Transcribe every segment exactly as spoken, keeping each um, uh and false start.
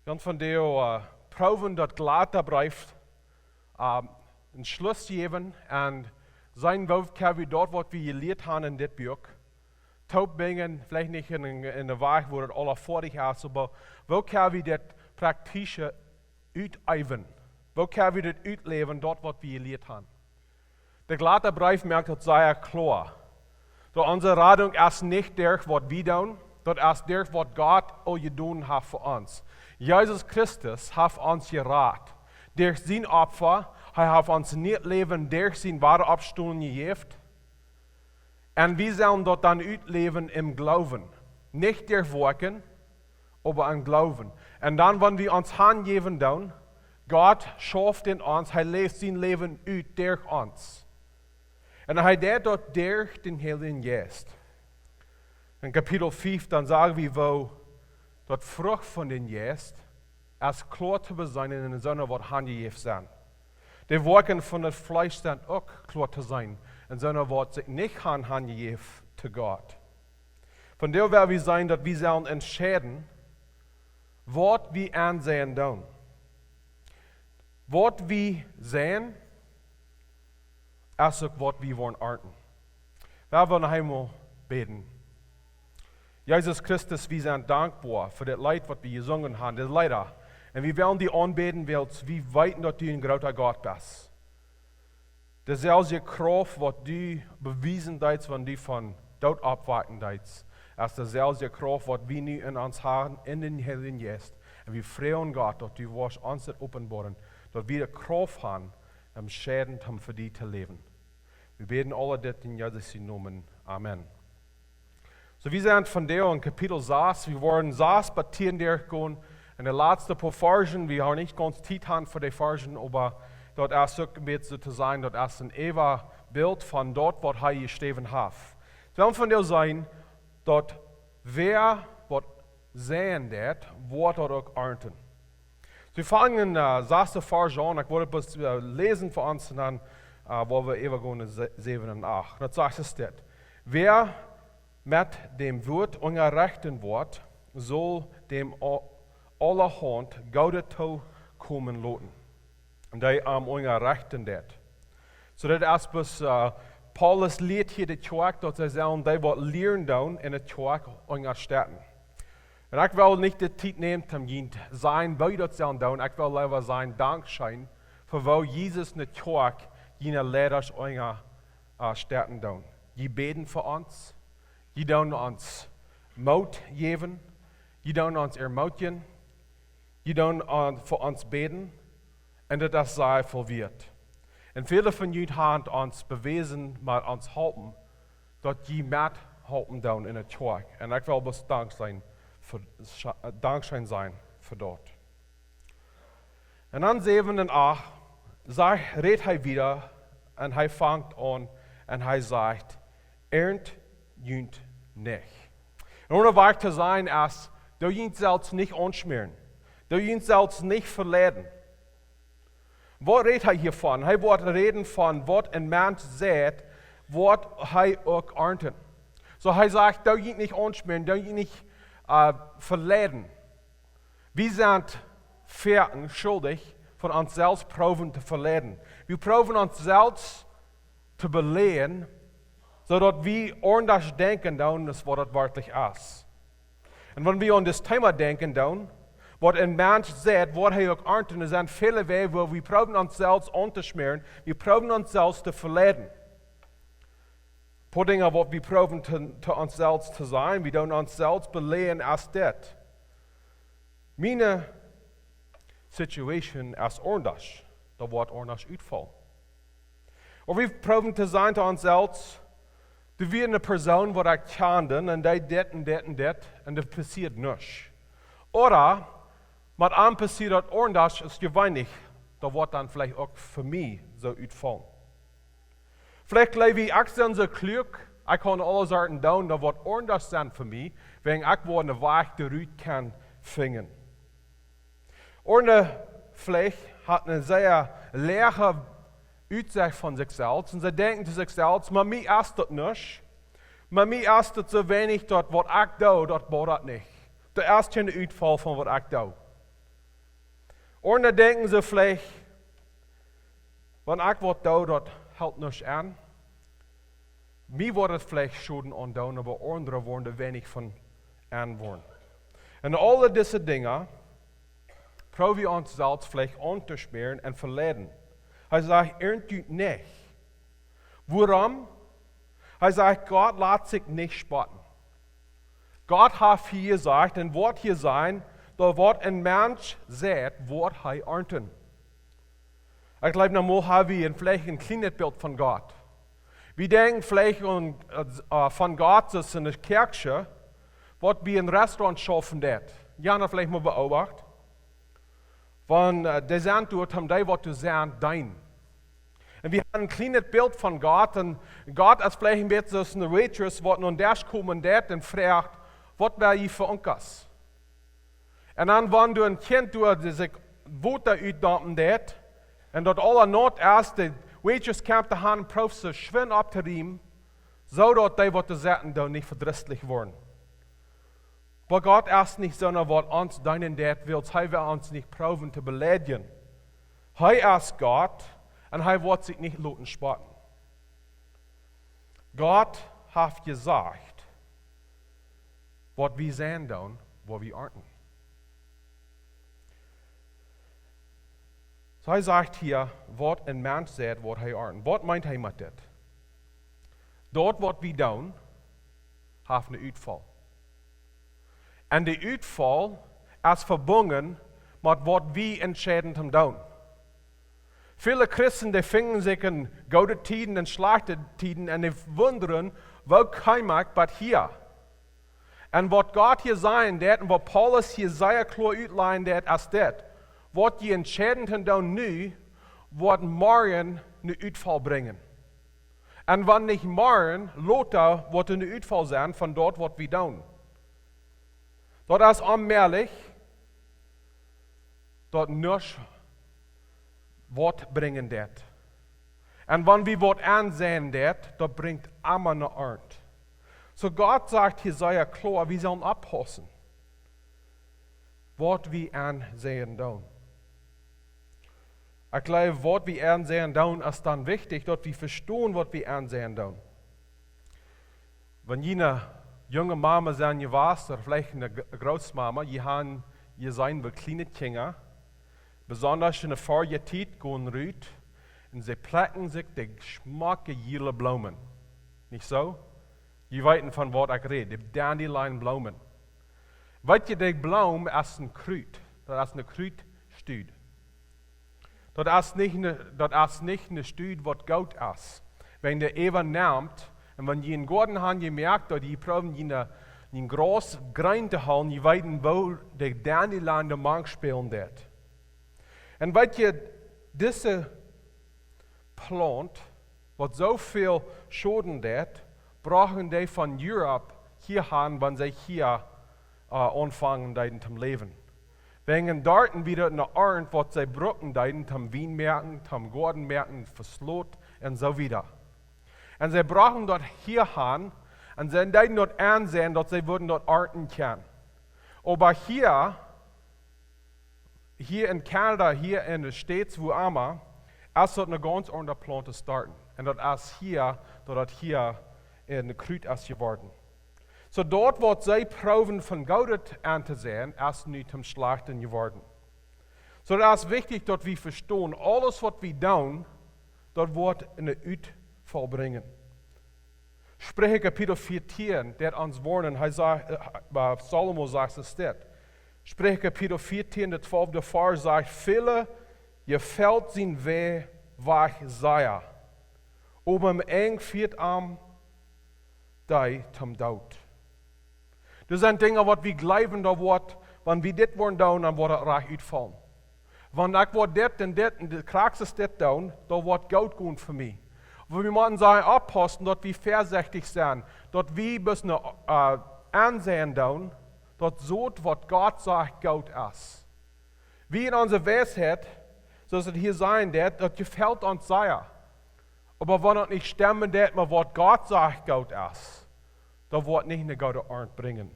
Wie von dee proowen daut Galata Breef een Schluss jäwen un seenen, woo kjenn wie daut, waut wie jelieet haben en dit Buak, toopbrinjen, veleicht nich en, en de Wajch, woo daut aula foadich es, oba woo kjenn wie dit praktisch uteewen? Woo kjenn wie dit utläwen, daut, waut wie jelieet haben? De Galata Breef moakt daut sea kloa, daut onse Radunk es nich derch, waut wie doonen, daut es derch, waut Gott aul jedonen haft fa ons. Jesus Christus haft ons jerat derch sien Opfa. Hee haft ons nieet Läwen derch sien Wadaoppstonen jejäft. Un wie sellen daut dan utläwen em Gloowen. Nich derch Woakjen, oba em Gloowen. Un dan, wan wie ons hanjäwen doonen, Gott schauft en ons, hee läft sien Läwen ut derch ons. Un hee deit daut derch dän Heiljen Jeist. En Kapitel fief, dan sag wie, woo daut Frucht von dän Jeist es kloa to beseenen en soone, waut hanjejäft sent. De Woakjen von daut Fleesch sent uk kloa to seenen en soone, waut sikj nich han hanjejäft to Gott. Von doa woa wie seenen, daut wie sellen entscheiden, waut wie aunseien doonen. Waut wie seien, es uk waut wie woaren arnten. Wie wellen noch eemol bäden. Jesus Christus, wie sent dankboa fa dit Leet, waut wie jesungen haben, dit Leeda. Un wie wellen die aunbäden, wiels wie weeten, daut du een groota Gott best. Deeselwje Krauft, waut du bewiesen deist, wan du von doot oppwaken deist, es deeselwje Krauft, waut wie nu en ons haben, en dän Heiljen Jeist. Un wie froagen, Gott, daut du woascht ons daut openboaren, daut wie de Krauft haben, entscheiden, om fa die to läwen. Wie bäden aul dit en Jesus sien Nomen. Amen. Soo, wie sent vondoag en Kapitel sas. Wie woaren sas bat tieen derchgonen. En de latste poa Varschen, wie haben nich gaunz Tiet han fa de Varschen, oba daut es uk een bät soo to sajen, daut es een Äwabilt von daut, waut hee jeschräwen haft. Wie wellen vondoag seenen, daut wäa waut seien deit, woat daut uk arnten. Wie fangen, äh, sastet Varsch aun. Ekj well daut bloos, äh, läsen fa ons un dan, äh, woa wie äwagonen en se-, säwen un acht. Daut sajcht es dit: Wäa met däm Wuat unjarechten woat, saul däm a-, aulahaunt Goodet tookomen loten, dee am unjarechten deit. Soo daut es bloos, äh, Paulus lieet hia de Kjoakj, daut see sellen dee, waut lieren doonen, en de Kjoakj unjastetten. Un ekj well nich de Tiet nämen, om junt to sajen, woo jie daut sellen doonen. Ekj well leewa sajen, dankscheen fa woo Jesus en de Kjoakj june Leida unja, äh, stetten doonen. Jie bäden fa ons. Jie doonen ons Moot jäwen. Jie doonen ons ermootjen. Jie doonen, äh, fa ons bäden. Un daut es sea väl wieet. Un väle von junt haben ons bewäsen, mau ons halpen, daut jie methalpen doonen en de Kjoakj. Un ekj well bloos dankscheen fa, scha-, äh, dankscheen sajen fa daut. Un dan säwen un acht, sajcht, rät hee wieda un hee fangt aun un hee sajcht: Ernt junt nich. Un onen Wajch to sajen es, doo junt selfst nich aunschmäaren. Doo junt selfst nich veleiden. Waut rät hee hia von? Hee woat räden von waut een Mensch seit, woat hee uk arnten. Soo hee sajcht, doo junt nich aunschmäaren, doo junt nich, äh, veleiden. Wie sent foaken schuldich, von ons selfst proowen to veleiden. Wie proowen ons selfst to beleiden, soo daut wie aundasch denkjen doonen, aus waut daut werkjlich es. Un wan wie aun dit Thema denkjen doonen, waut een Mensch seit, woat hee uk arnten, doa sent väle Wäaj, woo wie proowen ons selfst auntoschmäaren, wie proowen ons selfst to veleiden. Poa Dinja, waut wie proowen to, to ons selfst to sajen, wie doonen ons selfst beleiden aus dit: Miene Situation es aundasch, daut woat aundasch utfaulen. Ooda wie proowen to sajen to ons selfst, doa wia eene Persoon, waut ekj kjand, un dee deed dit un dit un dit, un doa passieed nuscht. Ooda, met am passieed daut aundasch aus jeweenlich, daut woat dan veleicht uk fa mie soo utfaulen. Veleicht jleew wie, ekj sie soo kluak, ekj kaun aule Sachen doonen, daut woat aundasch sennen fa mie, wan ekj woa eenen Wajch doarut kjennen finjen. Ooda veleicht haft eena sea leaje Utsecht von sikj selfst un see denkjen to sikj selfst: Mau mie es daut nuscht. Mau mie es daut soo weinich, daut waut ekj doo, daut bodat nich. Daut es kjeen Utfaul von waut ekj doo. Aundre denkjen soo veleicht, wan ekj waut doo, daut halpt nuscht aun. Mie woat et veleicht Schoden aundoonen, oba aundre woaren doa weinich von aun woaren. Un aule dise Dinja proow wie ons selfst veleicht auntoschmäaren un veleiden. Hee sajcht, irmt junt nich. Wuarom? Hee sajcht, Gott lat sikj nich spotten. Gott haft hia jesajcht, un woat hia sajen, daut waut een Mensch seit, woat hee arnten. Ekj jleew, nu mol ha wie een, veleicht een kjlienet Bilt von Gott. Wie denkjen veleicht aun, äh, von Gott, daut es een Kjäakjsche, waut bie een Restaurant schaufen deit. Jie haben daut veleicht mol beobacht. Von, äh, dee sent doa om dee waut to sennen deenen. Un wie haben een kjlienet Bilt von Gott. Un Gott es veleicht een bät soo aus eene Waitress, waut no een Desch komen deit un froagt, waut well jie fa Unkas? Un dan, wan doa een Kjint doa, dee sikj Wota utdampen deit, un daut aula naut es, de Waitress kjemt doa aun un proowt see schwind opptorieemen, soo daut dee waut doa setten doonen nich vedrisslich woaren. Oba Gott es nich soona, waut ons deenen deit, wiels hee well ons nich proowen to beleidjen. Hee es Gott un hee woat sikj nich loten spotten. Gott haft jesajcht, waut wie seien doonen, woa wie arnten. Soo, hee sajcht hia, waut een Mensch seit, woat hee arnten. Waut meent hee met dit? Daut, waut wie doonen, haft een Utfaul. Un de Utfaul es vebungen met waut wie entscheiden to doonen. Väle Christen, dee finjen sikj en goode Tieden un schlajchte Tieden un dee wundren, woo kjeem ekj bat hia? Un waut Gott hia sajen deit un waut Paulus hia sea kloa utlajen deit, es dit: Waut jie entscheiden to doonen nu, woat morjen een Utfaul brinjen. Un wan nich morjen, lota woat een Utfaul sennen von daut, waut wie doonen. Daut es onmäajlich, daut nuscht waut brinjen deit. Un wan wie waut aunseien deit, daut brinjt emma eene Arnt. Soo Gott sajcht hia sea kloa, wie sellen oppaussen, waut wie aunseien doonen. Ekj jleew, waut wie aunseien doonen, es dan wichtich, daut wie vestonen, waut wie aunseien doonen. Wan jie eene junge Mama sent jewast, ooda veleicht eene G-, Grootmama, jie haben jeseenen, woo kjliene Kjinja, besonda enne Foajoastiet, gonen rut un see plekjen sikj de schmocke jiele Bloomen. Nich soo? Jie weeten, von waut ekj räd, de Dandelion Bloomen. Weet jie, de Bloom es een Krut, daut es een Krutstudd. Daut es nich een, daut es nich een Studd, waut goot es. Wan dee äwa nemt, un wan jie een Goaden haben, jie moaken, daut jie proowen, jie een, een Graus jrein to hoolen, jie weeten, woo de Dandelion doamank spälen deit. Un weet jie, dise Plaunt, waut soo väl Schoden deit, brochten dee von Europe hia han, wan see hia, äh, aunfangen deeden to läwen. Wäajen doa wia eene Arnt, waut see brucken deeden, toom Wien moaken, toom Goaden moaken, Veslot un soo wieda. Un see brochten daut hia han, un see deeden daut aunseien, daut see wudden daut arnten kjennen. Oba hia, hia en Canada, hia en de States, wua emma, es daut eene gaunz aundre Plaunt to starten. Un daut es hia, daut daut hia een Krut es jeworden. Soo daut, waut see proowen von Goodet auntoseenen, es nu toom Schlajchten jeworden. Soo daut es wichtich, daut wie vestonen, aules, waut wie doonen, daut woat een Utfaul brinjen. Spricha Kapitel vieetieen, deit ons woarnen, hee sajcht, äh, äh, Salomo sajcht es dit. Spricha Kapitel vieetieen, de twalfte Varsch sajcht: Väle jefelt sien Wä-, Wajch sea, oba em Enj fieet am dee toom Doot. Daut sent Dinja, waut wie jleewen, daut woat, wan wie dit woaren doonen, dan woat et rajcht utfaulen. Wan ekj woa dit un dit un dit, krakjt soo dit doonen, daut woat goot gonen fa mie. Oba wie motten sea oppaussen, daut wie väasechtich sent, daut wie bloos een, äh, aunseenen doonen, daut daut, waut Gott sajcht, goot es. Wie en onse Weisheit, soo aus et hia sajen deit, daut jefelt ons sea. Oba wan daut nich stemmen deit met waut Gott sajcht goot es, dan woat et nich eene goode Arnt brinjen.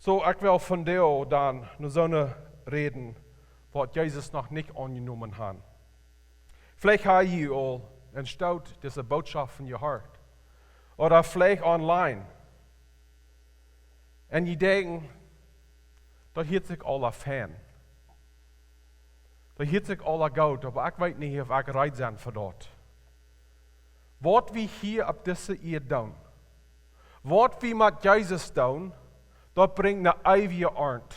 Soo, ekj well vondoag dan no soone räden, waut Jesus noch nich aunjenomen han. Veleicht ha jie aul een Stoot dise Bootschoften jehiat. Ooda veleicht online. Un jie denkjen, daut hieet sikj aula fein. Daut hieet sikj aula goot, oba ekj weet nich, auf ekj reed sie fa daut. Waut wie hia opp dise Ieed doonen, waut wie met Jesus doonen, daut brinjt eene eewje Arnt.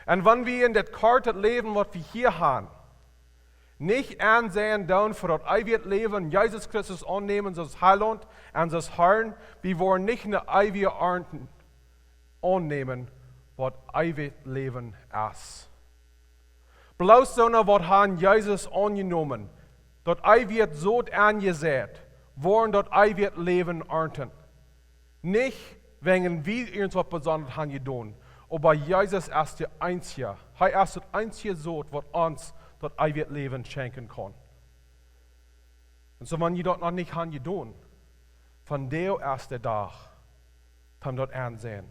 Un wan wie en dit korte Läwen, waut wie hia han, nich aunseenen doonen fa daut eewje Läwen, Jesus Christus aunnämen aus Heilaunt un aus Harn, wie woaren nich eene eewje Arnt aunnämen, waut eewjet Läwen es. Bloos soone, waut han Jesus aunjenomen, daut eewje Sot aunjeseit, woaren daut eewje Läwen arnten. Nich wäajen wie irjentwaut Besondret han jedonen, oba Jesus es de eensje. Hee es daut eensje Sot, waut ons daut eewje Läwen schenkjen kaun. Un soo, wan jie daut noch nich han jedonen, vondoag es de Dach, om daut aunseenen.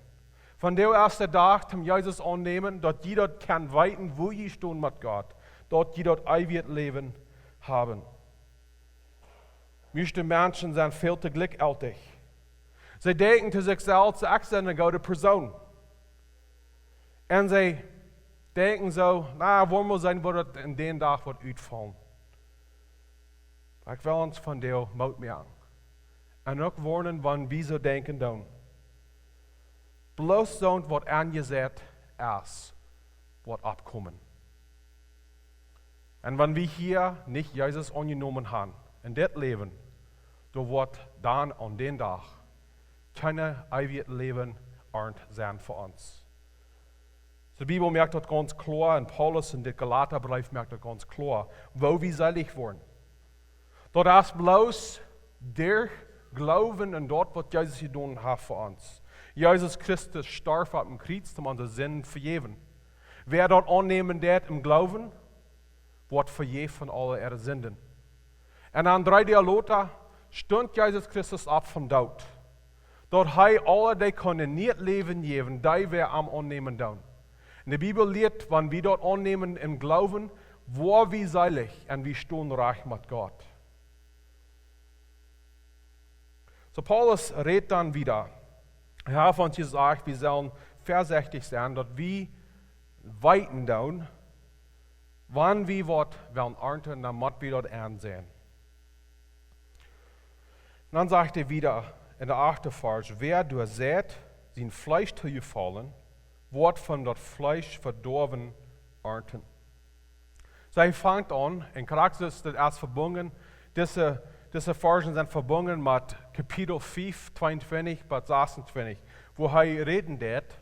Vondoag es de Dach, om Jesus aunnämen, daut jie daut kjennen weeten, woo jie stonen met Gott, daut jie daut eewje Läwen haben. Mieeschte Menschen sent väl too jlikjjeltich. See denkjen to sikj selfst, ekj sie eene goode Persoon. Un see denkjen soo, na, woa mol seenen, woo daut en dän Dach woat utfaulen. Ekj well ons vondoag Moot moaken. Un uk woarnen, wan wie soo denkjen doonen. Bloos soont, waut aunjeseit es, woat oppkomen. Un wan wie hia nich Jesus aunjenomen han, en dit Läwen, dan woat dan aun dän Dach kjeene eewje Läwen Arnt sennen fa ons. De Bibel moakt daut gaunz kloa, un Paulus en de Galatabreef moakt daut gaunz kloa, woo wie seelich woaren. Daut es bloos derch Gloowen aun daut, waut Jesus jedonen haft fa ons. Jesus Christus storf opp dän Kjriez, om onse Sinden to vejäwen. Wäa daut aunnämen deit em Gloowen, woat vejäft von aule äare Sinden. Un dan dree Doag lota stunt Jesus Christus opp vom Doot, daut hee aule dee kunn een nieet Läwen jäwen, dee wäa am aunnämen doonen. Un de Bibel lieet, wan wie daut aunnämen em Gloowen, woa wie seelich un wie stonen rajcht met Gott. Soo Paulus rät dan wieda. Hee haft ons jesajcht, wie sellen väasechtich sennen, daut wie weeten doonen, wan wie waut wellen arnten, dan mott wie daut aunseenen. Dan sajcht hee wieda en de achte Varsch: Wäa doa seit, sien Fleesch to jefaulen, woat von daut Fleesch Vedoawen arnten. Soo hee fangt aun, un krakjt soo es daut es vebungen, dise, dise Varschen sent vebungen met Kapitel fief, tweeuntwintich bat sasuntwintich, wua hee räden deit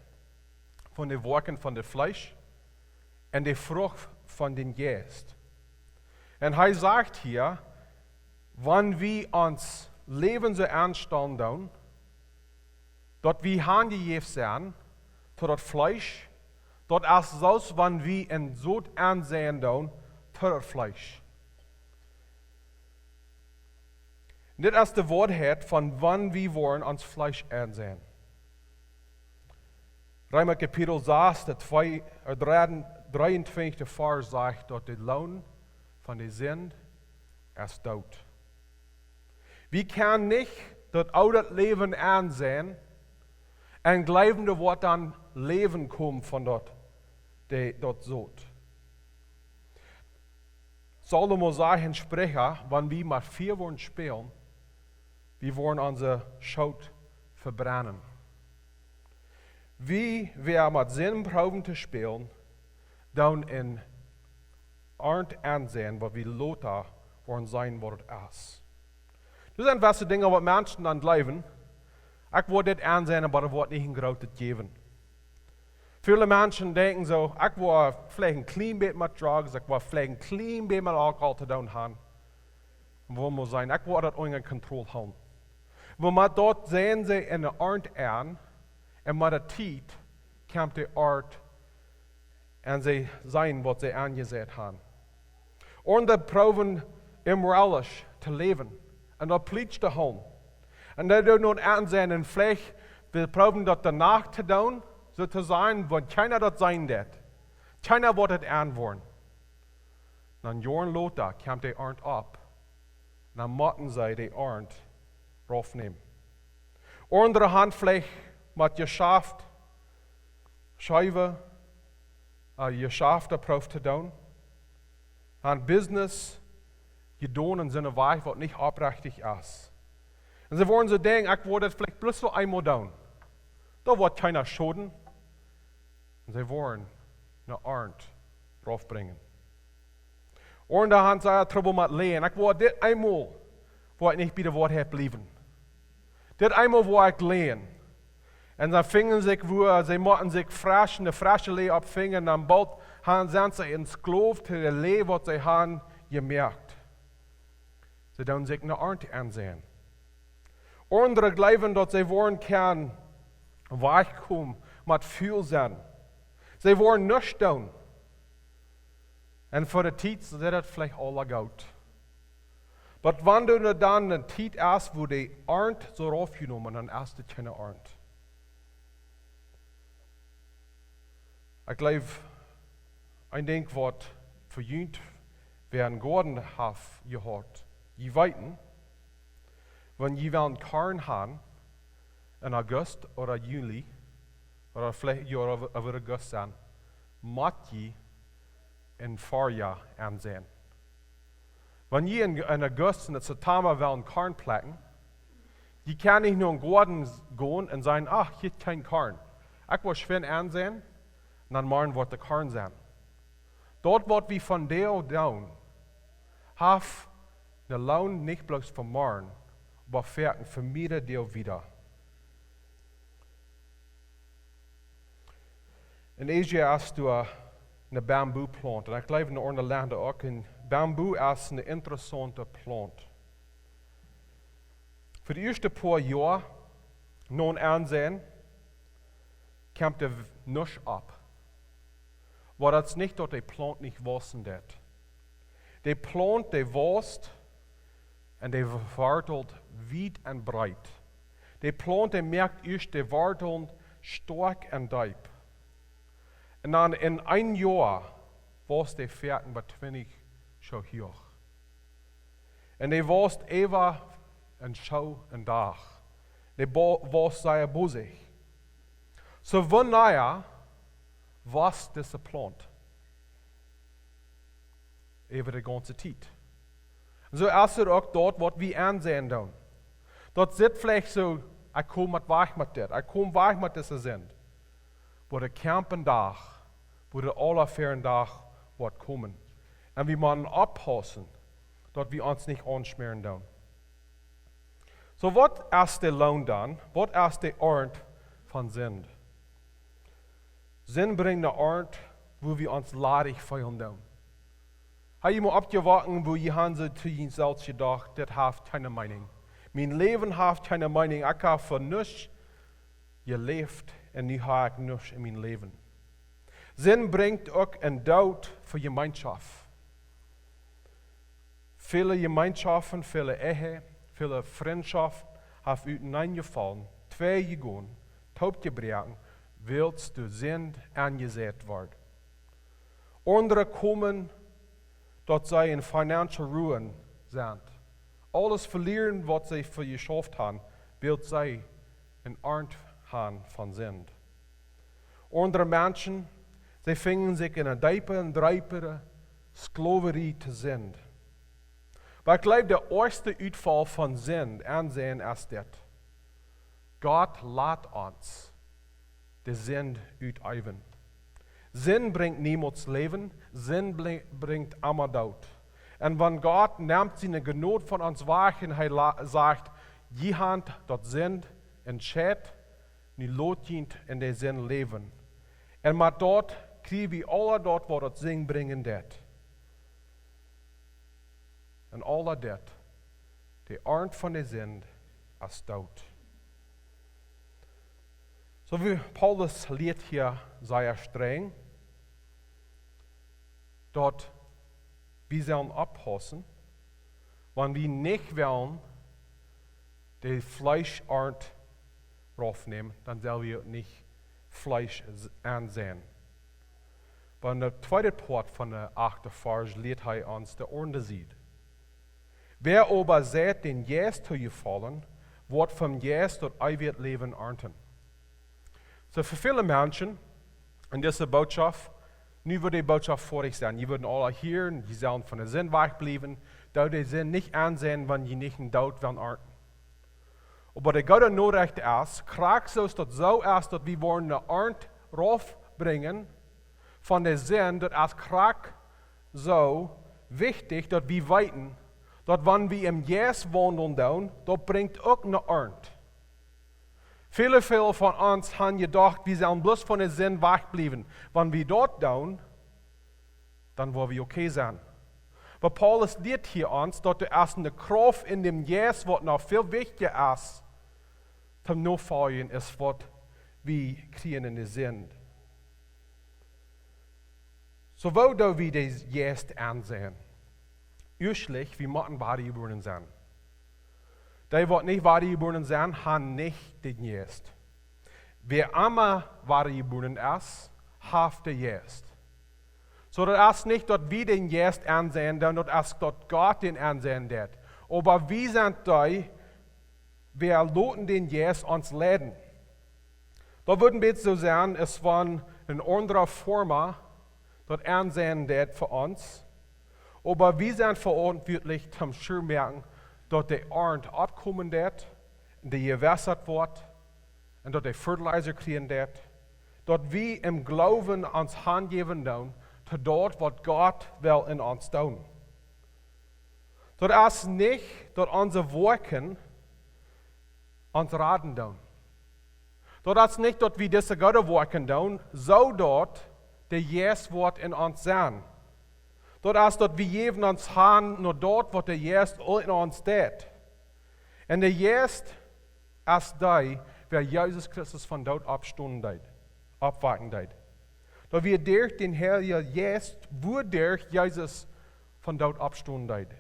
von de Woakjen von daut Fleesch un de Frucht von dän Jeist. Un hee sajcht hia, wan wie ons Läwen soo aunstalen doonen, daut wie hanjejäft sent to daut Fleesch, daut es soo aus wan wie een Sot aunseien doonen to daut Fleesch. Dit es de Woarheit von wan wie woaren ons Fleesch aunseien. Reema Kapitel sas, de twee, äh, dree, dreeuntwintichste Varsch sajcht, daut de Loon von de Sind es Doot. Wie kjennen nich daut oole Läwen aunseien un jleewen, doa woat dan Läwen komen von daut, de, daut Sot. Salomo sajcht en Spricha, wan wie met Fia woaren spälen, wie woaren onse Schult vebrennen. Wie wäa met Sind proowen to spälen, doonen Arnt aunseien, waut wie lota woaren seenen, waut et es. Doa sent wesse Dinja, waut Menschen dan jleewen, ekj woa dit aunseien, oba daut woat nich een grootet jäwen. Väle Menschen denkjen soo, ekj woa veleicht een kjlien bät met Drugs, ekj woa veleicht een kjlien bät met Alkohol to doonen haben. Un woo mott sennen, ekj woa daut unja Kontroll hoolen. Oba met daut seien see en de Arnt aun, un met de Tiet kjemt de Arnt un see seenen, waut see aunjeseit haben. Aundre proowen immoralisch to läwen un daut plietsch to hoolen. Un dee doonen daut aunseien un veleicht, dee proowen daut de Nacht to doonen, Soo to sennen, wan kjeena daut seenen deit. Kjeena woat daut enwoaren. Dan Joaren lota kjemt de Arnt opp. Dan motten see de Arnt raufnämen. Aundre han veleicht met Jeschaft, Schäuwe, äh, Jeschaft proowt to doonen. Han Business jedonen en soone Wies, waut nich oprechtich es. Un see woaren soo denkjen, ekj woa daut veleicht bloos fa eemol doonen. Doa woat kjeena schoden. Un see woaren ne Arnt raufbrinjen. Aundre han sea Trubbel met läajen. Ekj woa dit eemol, woa ekj nich bie de Woarheit bliewen. Dit eemol woa ekj läajen. Un dan finjen sikj wua, see motten sikj fresch, ne fresche Läaj oppfinjen, dan boolt han, sent see een Sklow to de Läaj, waut see han jemoakt. See doonen sikj ne Arnt aunseenen. Aundre jleewen, daut see woaren kjennen wajchkomen met ful sennen. See woaren nuscht doonen. Un fa de Tiet sitt daut veleicht aula goot. Oba wan doa nu dan ne Tiet es, wua de Arnt saul raufjenomen, dan es daut kjeene Arnt. Ekj jleew, een Dinkj, waut fa junt, wäa een Goaden haft jehaut, jie weeten, wan jie wellen Korn han, en August ooda Juli, ooda veleicht, jo, ooda, ooda August sennen, mott jie em Farjoa aunseenen. Wan jie en, en August un September wellen Korn plekjen, jie kjennen nich no een Goaden gonen un sajen, ach, hia es kjeen Korn. Ekj woa schwind aunseenen, un dan morjen woat doa Korn sennen. Daut, waut wie vondoag doonen, haft een Loon nich bloos fa morjen, oba fa een, fa mearere Doag wieda. En Asia es doa ne Bambuplaunt. Un ekj jleew en aundre Lenda uk. En Bambu es ne interessaunte Plaunt. Fa de ieeschte poa Joa, no een Aunseenen, kjemt doa nuscht opp. Oba daut es nich, daut de Plaunt nich wausen deit. De Plaunt, dee waust un dee wartelt wiet un breet. De Plaunt, dee moakt ieescht de Wartlen stoakj un deep. Un dan en een Joa waust dee foaken bie twintich Schoo huach. Un dee waust äwa een Schoo een Dach. Dee bo-, waust sea bosich. Soo, wanea wausst dise Plaunt? Äwa de gaunze Tiet. Un soo es et uk daut, waut wie aunseenen doonen. Daut sitt veleicht soo, ekj kom met wajch met dit, ekj kom wajch met dise Sind. Oba doa kjemt een Dach, wua de aula fäaren Dach woat komen. Un wie motten oppaussen, daut wie ons nich aunschmäaren doonen. Soo, waut es de Loon dan? Waut es de Arnt von Sind? Sind brinjt ne Arnt, wua wie ons ladich feelen doonen. Ha jie mol oppjewoakt, wua jie han soo to junt selfst jedocht, dit haft kjeene Meenunk. Mien Läwen haft kjeene Meenunk. Ekj hab fa nuscht jeläft un nu hab ekj nuscht en mien Läwen. Sind brinjt uk een Doot fa Jemeenschoft. Väle Jemeenschofen, väle Ehe, väle Frintschoft haft uteneen jefollen, twei jegonen, toopjebroaken, wiels doa Sind enjeseit wort. Aundre komen, daut see en financial ruin sent. Aules velieren, waut see fa jeschauft han, wiels see een Arnt han von Sind. Aundre Menschen, see finjen sikj en eene deepere un deepere Sklowerie to Sind. Oba ekj jleew, de oajchste Utfall von Sind aunseenen es dit: Gott lat ons de Sind uteewen. Sind brinjt niemols Läwen, Sind bli-, brinjt emma Doot. Un wan Gott nemt siene Jnod von ons wajch un hee la-, sajcht, jie han daut Sind entscheit, nu lot junt en de Sind läwen. Un met daut kjrie wie aula daut, waut daut Sind brinjen deit. Un aula dit, de Arnt von de Sind, es Doot. Soo, wie Paulus lieet hia sea strenj, daut wie sellen oppaussen, wan wie nich wellen de Fleescharnt raufnämen, dan sell wie uk nich Fleesch s- aunseenen. Oba en de tweede Poat von de achte Varsch lieet hee ons de aundre Sied. Wäa oba seit, dän Jeist to jefaulen, woat vom Jeist daut eewje Läwen arnten. Soo, fa väle Menschen en dise Bootschoft, nu woat de Bootschoft foadich sennen. Jie wudden aula hieren, jie sellen von de Sind wajchbliewen, daut de Sind nich aunseenen, wan jie nich en Doot wellen arnten. Oba de goode Norecht es, krakjt soo aus daut soo es, daut wie woaren de Arnt raufbrinjen von de Sind, daut es krakjt soo wichtich, daut wie weeten, daut wan wie em Jeist waundlen doonen, daut brinjt uk ne Arnt. Väle, väle von ons haben jedocht, wie sellen bloos von de Sind wajchbliewen. Wan wie daut doonen, dan woa wie okay sennen. Oba Paulus lieet hia ons, daut doa es ne Krauft en däm Jeist, waut noch väl wichtja es, toom nofoljen es, waut wie kjrieen en de Sind. Soo, woo doo wie dän Jeist aunseenen? Ieeschtlich, wie motten wadajebuaren sennen. Dee, waut nich wadajebuaren sent, haben nich dän Jeist. Wäa emma wadajebuaren es, haft dän Jeist. Soo, daut es nich, daut wie dän Jeist aunseenen doonen, daut es, daut Gott dän aunseenen deit. Oba wie sent dee, wäa loten dän Jeist ons leiden. Daut wudd een bät soo sennen, aus wan een aundra Foarma daut aunseenen deit fa ons. Oba wie sent veauntwuatlich toom sure moaken, daut de Arnt oppkomen deit, un de jewässat woat, un daut de Fertilizer kjrieen deit, daut wie em Gloowen ons hanjäwen doonen to daut, waut Gott well en ons doonen. Daut es nich, daut onse Woakjen ons raden doonen. Daut es nich, daut wie dise goode Woakjen doonen, soo daut de Jeist woat en ons sennen. Daut es, daut wie jäwen ons han no daut, waut de Jeist aul en ons deit. Un de Jeist es dee, wäa Jesus Christus vom Doot oppstonen deed, oppwakjen deed. Daut wia derch dän Heiljen Jeist, wuaderch Jesus vom Doot oppstonen deed.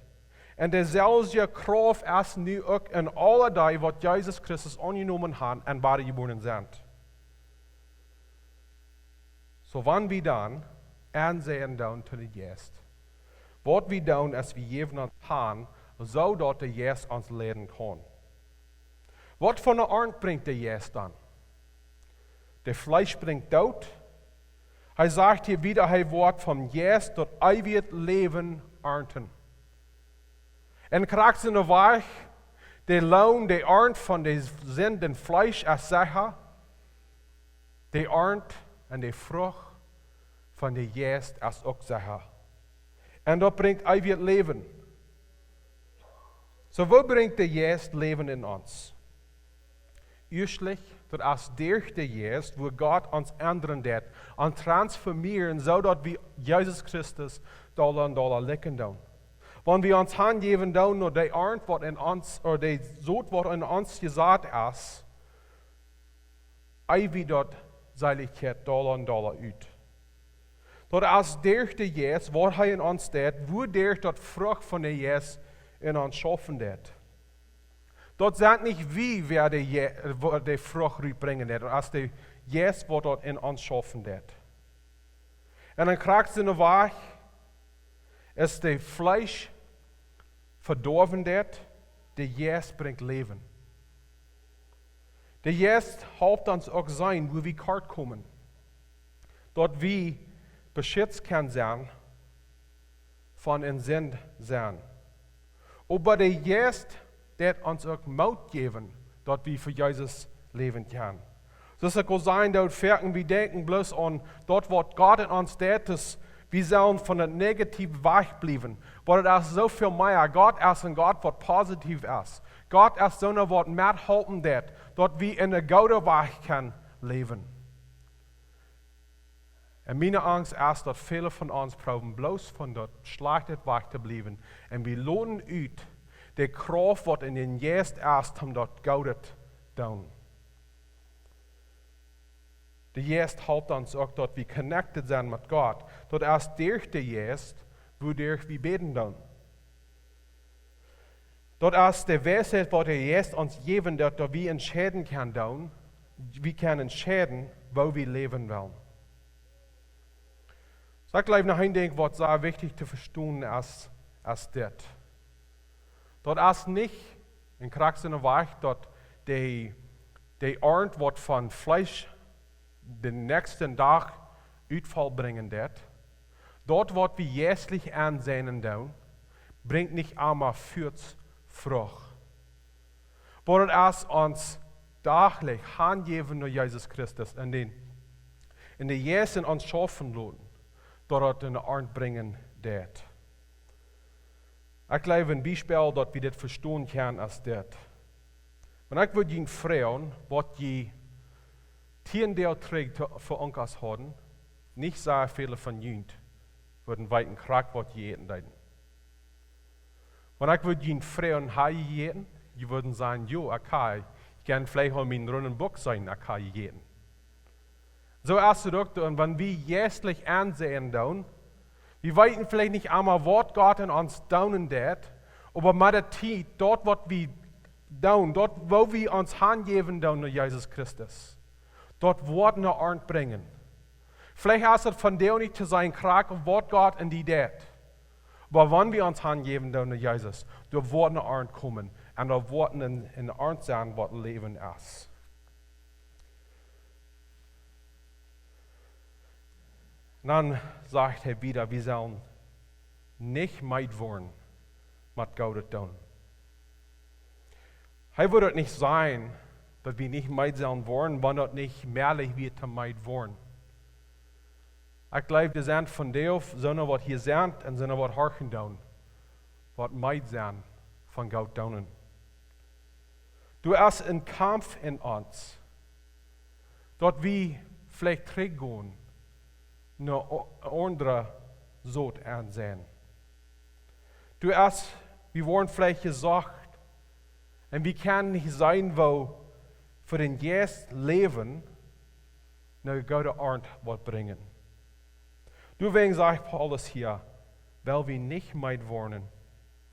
Un deeselwje Krauft es nu uk en aule dee, waut Jesus Christus aunjenomen haben un wadajebuaren sent. Soo, wan wie dan aunseenen doonen to dän Jeist, waut wie doonen, es wie jäwen ons han, soo daut de Jeist ons leiden kaun. Waut fa ne Arnt brinjt de Jeist dan? De Fleesch brinjt Doot. Hee sajcht hia wada, hee woat vom Jeist daut eewje Läwen arnten. Un krakjt soo wajch, de Loon, de Arnt von de Sind em Fleesch es secha. De Arnt un de Frucht von de Jeist es uk secha. Un daut brinjt eewjet Läwen. Soo, woo brinjt de Jeist Läwen en ons? Ieeschtlich, daut es derch de Jeist, woo Gott ons endren deit, ons transformieren, soo daut wie Jesus Christus dolla un dolla likjen doonen. Wan wie ons hanjäwen doonen no de Arnt, waut en ons, ooda de Sot, waut en ons jesat es, eew wie daut Seelichkjeit dolla un dolla ut. Daut es derch de Jeist, waut hee en ons deit, wuaderch daut Frucht von de Jeist en ons schaufen deit. Daut sent nich wie, wäa de Je-, wäa de Frucht rutbrinjen deit, daut es de Jeist, waut daut en ons schaufen deit. Un dan krakjt soo wajch, es de Fleesch vedoawen deit, de Jeist brinjt Läwen. De Jeist halpt ons uk seenen, woo wie kort komen, daut wie beschitzt kjennen sennen von en Sind sennen. Oba de Jeist deit ons uk Moot jäwen, daut wie fa Jesus läwen kjennen. Soo aus ekj aul säd, daut foaken wie denkjen bloos aun daut, waut Gott en ons deit, daut wie sellen von daut Negative wajchbliewen. Oba daut es soo väl mea. Gott es een Gott, waut positiv es. Gott es soona, waut methalpen deit, daut wie en een gooden Wajch kjennen läwen. Un miene Angst es, daut väle von ons proowen bloos von daut Schlajchte wajch to bliewen. Un wie loten ut de Krauft, waut en dän Jeist es, om daut Goodet doonen. De Jeist halpt ons uk, daut wie connected sent met Gott. Daut es derch de Jeist, wuaderch wie bäden doonen. Daut es de Weisheit, waut de Jeist ons jäwen deit, daut wie entscheiden kjennen doonen, wie kjennen entscheiden, woo wie läwen wellen. Soo, ekj jleew, noch een Dinkj waut sea wichtich to vestonen es, es dit. Daut es nich, en Kraft en de Wajch, daut de, de Arnt waut von Fleesch dän näakjsten Dach Utfall brinjen deit. Daut waut wie jeistlich aunseien doonen, brinjt nich emma fuaz Frucht. Oba daut es ons dachlich hanjäwen no Jesus Christus un dän, un de Jeist en ons schaufen loten, daut daut eene Arnt brinjen deit. Ekj jleew, een Biespel daut wie dit vestonen kjennen es dit. Wan ekj wudd junt froagen waut jie tieen Doag trigj to, fa Onkas hauden, nich sea väle von junt wudden weeten krakjt waut jie äten deeden. Wan ekj wudd junt froagen, ha jie jejäten? Jie wudden sajen, jo, ekj ha. Jie kjennen veleicht aun mien runden Buck seenen, ekj ha jejäten. Soo es daut uk, un wan wie jeistlich aunseien doonen, wie weeten veleicht nich emma waut Gott en ons doonen deit, oba met de Tiet, daut waut wie doonen, daut woo wie ons hanjäwen doonen no Jesus Christus, daut woat eene Arnt brinjen. Veleicht es daut vondoag nich to seenen krakjt waut Gott en die deit. Oba wan wie ons hanjäwen doonen no Jesus, doa woat eene Arnt komen. Un doa woat eene, eene Arnt sennen waut Läwen es. Un dan sajcht hee wada, wie sellen nich meed woaren met Goodet doonen. Hee wudd daut nich sajen, daut wie nich meed sellen woaren, wan daut nich mäajlich wia to meed woaren. Ekj jleew, doa sent vondoag soone waut hia sent un soone waut horchen doonen, waut meed sent von Goodet doonen. Doa es een Kaumf en ons, daut wie veleicht trigjgonen no o-, aundre Sort aunseien. Doa es, wie woaren veleicht jesocht un wie kjennen nich seenen woo fa dän Jeist läwen eene goode Arnt woat brinjen. Doawäajen sajcht Paulus hia, well wie nich meed woaren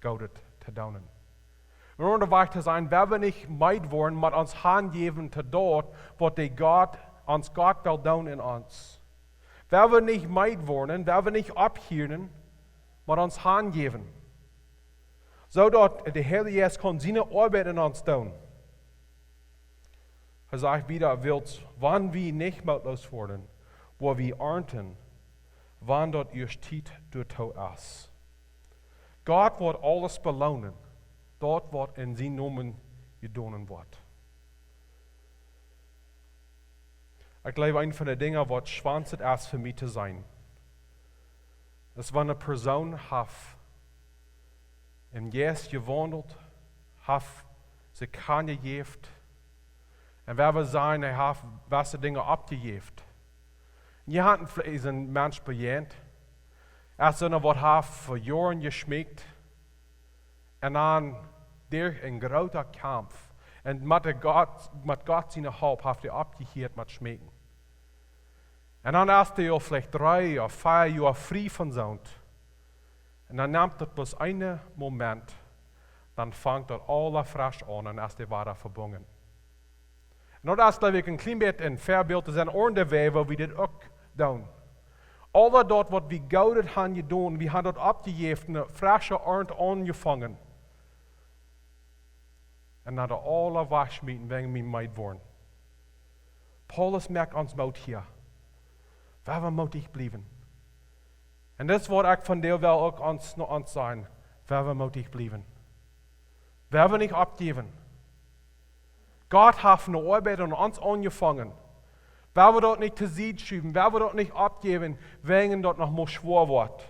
Goodet to doonen. Em aundren Wajch to sajen, well wie nich meed woaren met ons hanjäwen to daut waut de Gott, ons Gott well doonen en ons. Well wie nich meed woaren, well wie nich opphieren met ons hanjäwen, soo daut de Heilje Jeist kaun siene Oabeit en ons doonen. Hee sajcht wada, wiels wan wie nich mootloos woaren, woa wie arnten, wan daut ieescht Tiet doatoo es. Gott woat aules beloonen, daut waut en sienen Nomen jedonen woat. Ekj jleew, eent von de Dinja waut schwoa es fa mie to seenen, es wan eene Persoon haft em Jeist jewaundelt, haft sikj hanjejäft, un wie wellen sajen, hee haft jewesse Dinja oppjejäft. Un jie haben veleicht een Mensch bejäajent, es soone waut haft fa Joaren jeschmeekjt, un dan derch een groota Kaumf, un met de Gott, met Gott siene Help haft hee oppjehieet met schmeekjen. Un dan es hee aul veleicht dree ooda vea Joa frie von soont. Un dan nemt daut bloos een Moment, dan fangt daut aula fresch aun un es hee wada vebungen. Un daut es, jleew ekj, een kjlien bät een Väabilt to sennen aun de Wajch woo wie dit uk doonen. Aul daut waut wie Goodet haben jedonen, wie haben daut oppjejäft, eene fresche Arnt aunjefongen. Un dan daut aula wajchschmieten wäajen wie meed woaren. Paulus moakt ons Moot hia. Well wie mootich bliewen. Un daut es waut ekj vondoag well uk ons, no ons sajen. Well wie mootich bliewen. Well wie nich oppjäwen. Gott haft eene Oabeit aun ons aunjefongen. Well wie daut nich to Sied schuwen, well wie daut nich oppjäwen, wäajen daut noch mol schwoa woat.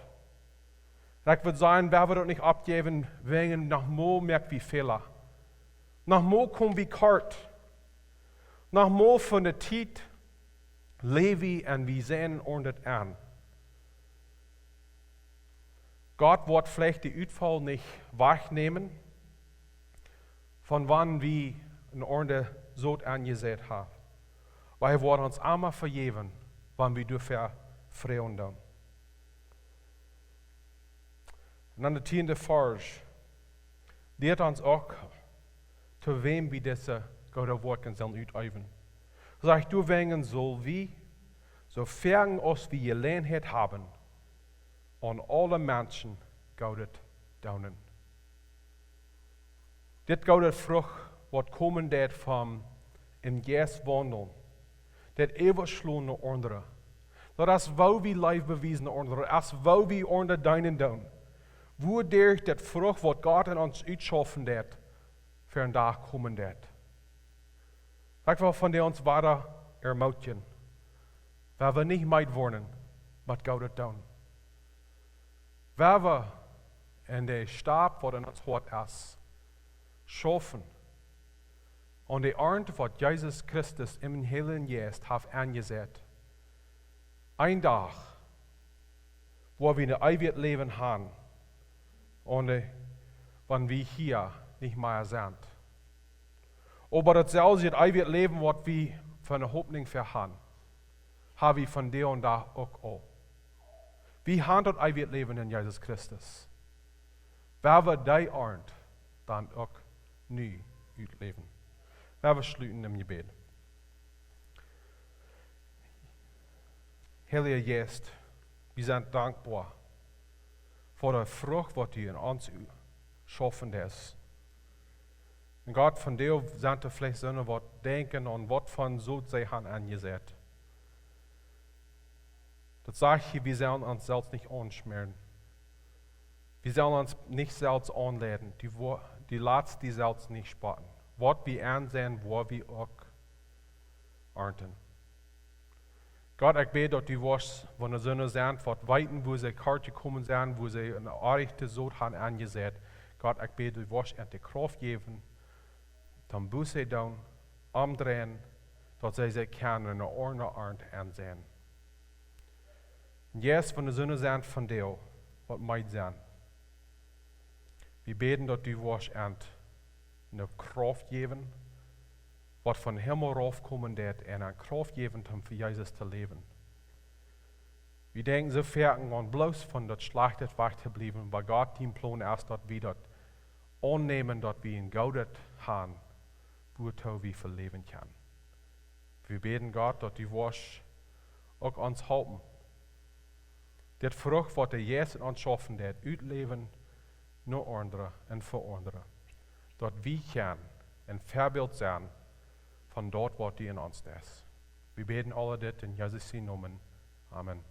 Un ekj wudd sajen, well wie daut nich oppjäwen, wäajen noch mol moak wie Fäla. Noch mol kom wie kort. Noch mol von de Tiet läw wie un wie sent aun daut Enj. Gott woat veleicht dän Utfaul nich wajchnämen, von wan wie eene Arnt Soot aunjeseit haben. Oba hee woat ons aulemol vejäwen, wan wie doafäa froagen doonen. Un dan de tieende Varsch lieet ons uk, to wäm wie dise goode Woakjen sellen uteewen. Sajcht, doawäajen sell wie, soo foaken aus wie Jeläajenheit haben, aun aule Menschen Goodet doonen. Dit goode Frucht, waut komen deit von em Jeist waundlen, deit äwaschlonen no aundre. Daut es woo wie Leew bewiesen no aundre, es woo wie aundre deenen doonen. Wuaderch dit Frucht, waut Gott en ons utschaufen deit, fa een Dach komen deit. Ekj well von dee ons wada ermutigen, wua wie nich meed woaren met Goodet doonen. Wua wie en de Stap, waut en ons Hoat es, schaufen aun de Arnt, waut Jesus Christus em Heiljen Jeist haft aunjesat. Een Dach, wua wie een eewjet Läwen haben, aun de, wan wie hia nich mea sent. Oba daut selwje eewje Läwen, waut wie fa eene Hopninj haben, ha wie vondoag dän Dach uk aul. Wie haben daut eewje Läwen en Jesus Christus. Wua wie dee Arnt dan uk nu utläwen. Wua wie schluten em Jebäd. Heilja Jeist, wie sent dankboa fa de Frucht, waut du en ons u-, schaufen deist. Un Gott, vondoag sent veleicht soone, waut denkjen aun waut von Sot see haben aunjesat. Daut sajcht hia, wie sellen ons selfst nich aunschmäaren. Wie sellen ons nich selfst aunleiden. Du wo-, du latst die selfst nich spotten. Waut wie aunseien, woa wie uk arnten. Gott, ekj bäd, daut du woascht, wan doa soone sent, waut weeten, wua see kort jekomen sent, wua see eene oajchte Sot haben aunjesat. Gott, ekj bäd, du woascht an de Krauft jäwen, dan Buße doonen, omdreien, daut see, see kjennen eene oajchte Arnt aunseien. Un Jeist, wan doa soone sent vondoag, waut meed sent, wie bäden, daut du woascht an eene Krauft jäwen, waut vom Himmel raufkomen deit, un eene Krauft jäwen, om fa Jesus to läwen. Wie denkjen soo foaken aun bloos von daut Schlajchte wajch to bliewen, oba Gott, dien Plon es, daut wie daut aunnämen, daut wie een Goodet haben, wuatoo wie fa läwen kjennen. Wie bäden, Gott, daut du woascht uk ons halpen, dit Frucht, waut de Jeist en ons schaufen deit, utläwen no aundre un fa aundre. Daut wie kjennen een Väabilt sennen von daut, waut du en ons deist. Wie bäden aul dit en Jesus sienen Nomen. Amen.